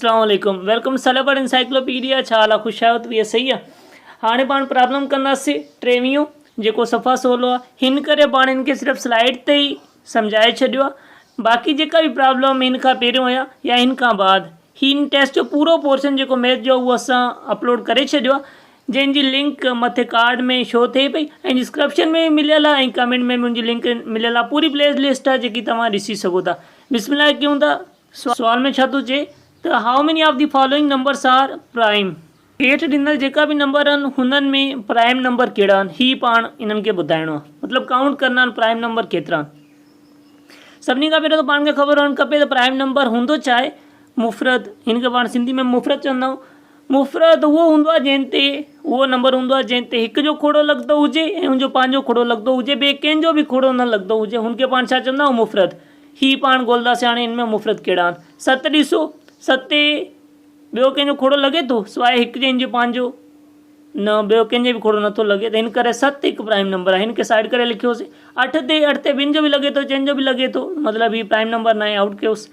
اسلام عليڪم welcome سلبر encyclopaedia ڇا حال آ خوش آهيو طبيعت صحيح آ هاڻي پاڻ پرابلم ڪنداسي ٽيويهون جيڪو صفا سولو آ هن ڪري پاڻ هن کي صرف سلائيڊ تي ئي سمجهائي ڇڏيو آ باقي جيڪا به پرابلم هن کان پهريون هيا يا هن کان بعد هن ٽيسٽ جو پورو پورشن جيڪو ميٿ جو اهو اسان اپلوڊ ڪري ڇڏيو آ جنهن جي لنڪ مٿي ڪارڊ ۾ شو ٿئي پئي ۽ ڊسڪرپشن ۾ به مليل آ ۽ ڪمينٽ ۾ به ان جي لنڪ مليل آ پوري پلي لسٽ آ جيڪي توهان ڏسي سگهو ٿا بسم الله ڪيون ٿا سوال ۾ ڇا ٿو چئي ته how many of the following numbers are prime هيٺ ڏنل جيڪا به نمبر آهن هنن ۾ پرائم نمبر ڪهڙا آهن هي پاڻ انهن کي ٻڌائڻو آهي مطلب ڪائونٽ ڪرڻا آهن پرائم نمبر ڪيترا آهن سڀني کان پهريون ته پاڻ کي خبر هئڻ کپي ته پرائم نمبر هوندو ڇا آهي مفرد هن کي پاڻ سنڌي ۾ مفرد چوندا آهيون مفرد اهو هوندو آهي جنهن تي اهو نمبر هوندو آهي جنهن تي هڪ جو کوڙو لڳندو هجي ۽ ان جو پنهنجو کوڙو لڳندو هجي ٻئي ڪنهن جو به کوڙو نه لڳندو هجي هن کي پاڻ ڇا چوندا آهيون مفرد هي پاڻ ڳولنداسين هاڻي ان ۾ مفرد ڪهڙا آهن. ست ڏسو، ست تي ٻيو ڪنهن جو کوڙو لڳي ٿو؟ سواء هڪ جي هن جو پنهنجو نه ٻيو ڪنهن جو به کوڙو نٿو لڳي ته هن ڪري ست هڪ پرائم نمبر آهي هن کي سائيڊ ڪري لکيوسين. اٺ تي اٺ تي ٻن جو به لڳي ٿو چئن جو به لڳي ٿو مطلب هي پرائم نمبر ناهي آئوٽ ڪيوس.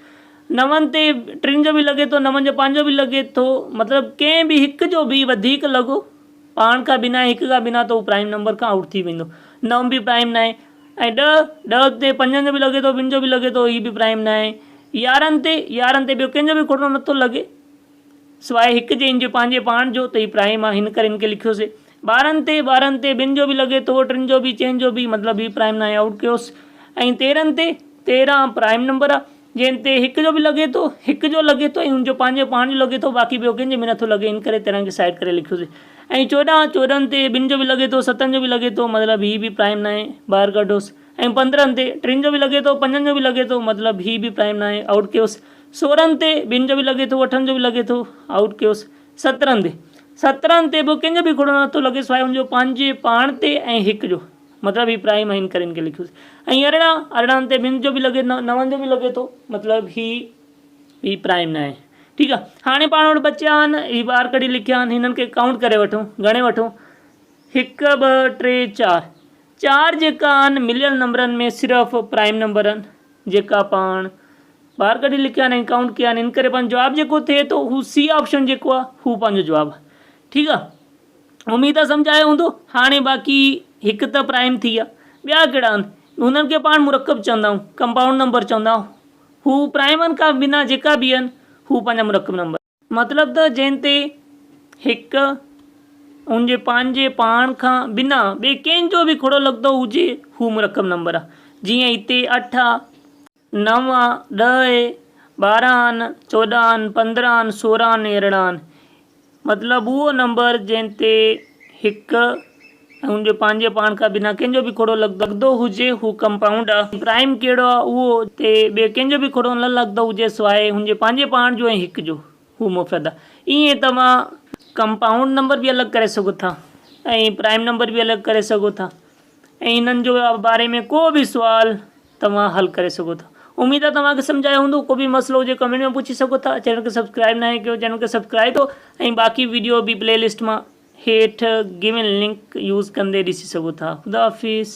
نون تي ٽن جو به لڳي ٿو نون جو پنهنجو به لڳي ٿو مطلب ڪنهن به هڪ جو به وڌيڪ لڳو پاڻ کان بنا هڪ کان بنا ته هو پرائم نمبر کان آئوٽ ٿي ويندو. نو به پرائم ناهي. ۽ ڏهه، ڏهه تي پنجن جو به لڳي ٿو ٻن جو به لڳي ٿو هي به پرائم ناهي. يارهن تي، يارهن تي ٻيو ڪنهن جو به کوٽو نٿو لڳي سواء هڪ جي هن جو پنهنجي پاڻ جو ته هي پرائم آهي هن ڪري هن کي لکيوسي. ٻارهن تي، ٻارهن تي ٻن جو به لڳي ٿو ٽن جو به چئن جو به مطلب هي پرائم ناهي آئوٽ ڪيوس. ۽ تيرهن تي، تيرهن پرائم نمبر آهي جنهن تي هڪ جو به لڳي ٿو هڪ جو لڳي ٿو ۽ هن جو پنهنجو پاڻ جو لڳي ٿو باقي ٻيو ڪنهن جو به نٿو لڳي ان ڪري تيرهن کي سائيڊ ڪري لکيوسي. ۽ چوڏهن، چوڏهن تي ٻن جو به لڳي ٿو، ستن جو به لڳي ٿو، مطلب هي به پرائم ناهي، ٻاهر ڪڍوس. ۽ 15 تي ٽن جو به لڳي ٿو، پنجن جو به لڳي ٿو، مطلب هي به پرائم ناهي، آئوٽ ڪيوس. 16 تي ٻن جو به لڳي ٿو، اٺن جو به لڳي ٿو، آئوٽ ڪيوس. 17 تي، 17 تي به ڪنهن جو به کوڙو نٿو لڳي سواء ان جو پنهنجي پاڻ تي ۽ هڪ جو، مطلب هي پرائم آهي ان ڪري ان کي لکيوس. ۽ 18، 18 تي ٻن جو به لڳي، نون جو به لڳي ٿو، مطلب هي هي پرائم ناهي. ٺيڪ آ هاڻي پاڻ وٽ بچيا آهن هي ٻار ڪڍي لکيا آهن هنن کي ڪائونٽ ڪري وٺون ڳڻي وٺون هڪ ٻه ٽي چار چار جيڪا آهن مليل نمبرن ۾ صرف پرائم نمبر آهن جيڪا پاڻ ٻار ڪڍي لکيا آهن ۽ ڪائونٽ ڪيا آهن ان ڪري پنهنجو جواب جيڪو ٿئي ٿو هو سي آپشن جيڪو آهي هو پنهنجو جواب آهي ٺيڪ آ اميد آ سمجهه آيو هوندو هاڻي باقي هڪ ته پرائم ٿي ويا ٻيا ڪهڙا آهن هنن کي پاڻ مرڪب چوندا آهيون ڪمپائونڊ نمبر چوندا آهيون هو پرائمن کان بنا جيڪا به آهن هو پنهنجا مرڪب نمبر. مطلب ته جنهن تي هڪ ان جي پنهنجي پاڻ کان بنا ٻئي ڪنهن جو به کوڙو لڳندو هجي هو مرڪب نمبر آهي. جيئن هتي اٺ آ، نو آ، ڏهه اهي، 12 آهن، 14 آهن، 15 آهن، 16 آهن ۽ 18 آهن. مطلب اهو نمبر جنهن تي هڪ ۽ ان جو پنهنجي پاڻ کان بنا ڪنهن جو به کوڙو لڳندو هجي هو ڪمپائونڊ آ. پرائم ڪهڙو آ اهو تي ٻئي ڪنهن جو به کوڙو نه لڳندو هجي سواء هن جي پنهنجي پاڻ جو ۽ هڪ جو هو مفرد آ. ائين توهان ڪمپائونڊ نمبر به الڳ ڪري سگهو ٿا ۽ پرائم نمبر به الڳ ڪري سگهو ٿا ۽ انهن جو باري ۾ ڪو به سوال توهان حل ڪري سگهو ٿا. اميد آ توهان کي سمجهه آيو هوندو. ڪو به مسئلو هجي ڪمينٽ ۾ پڇي سگهو ٿا. چينل کي سبسڪرائب ناهي ڪيو چينل کي سبسڪرائب ڪيو ۽ باقي ويڊيو به پلي لسٽ مان هيٺ گيون لنڪ يوز ڪندي ڏسي سگهو ٿا. خدا حافظ.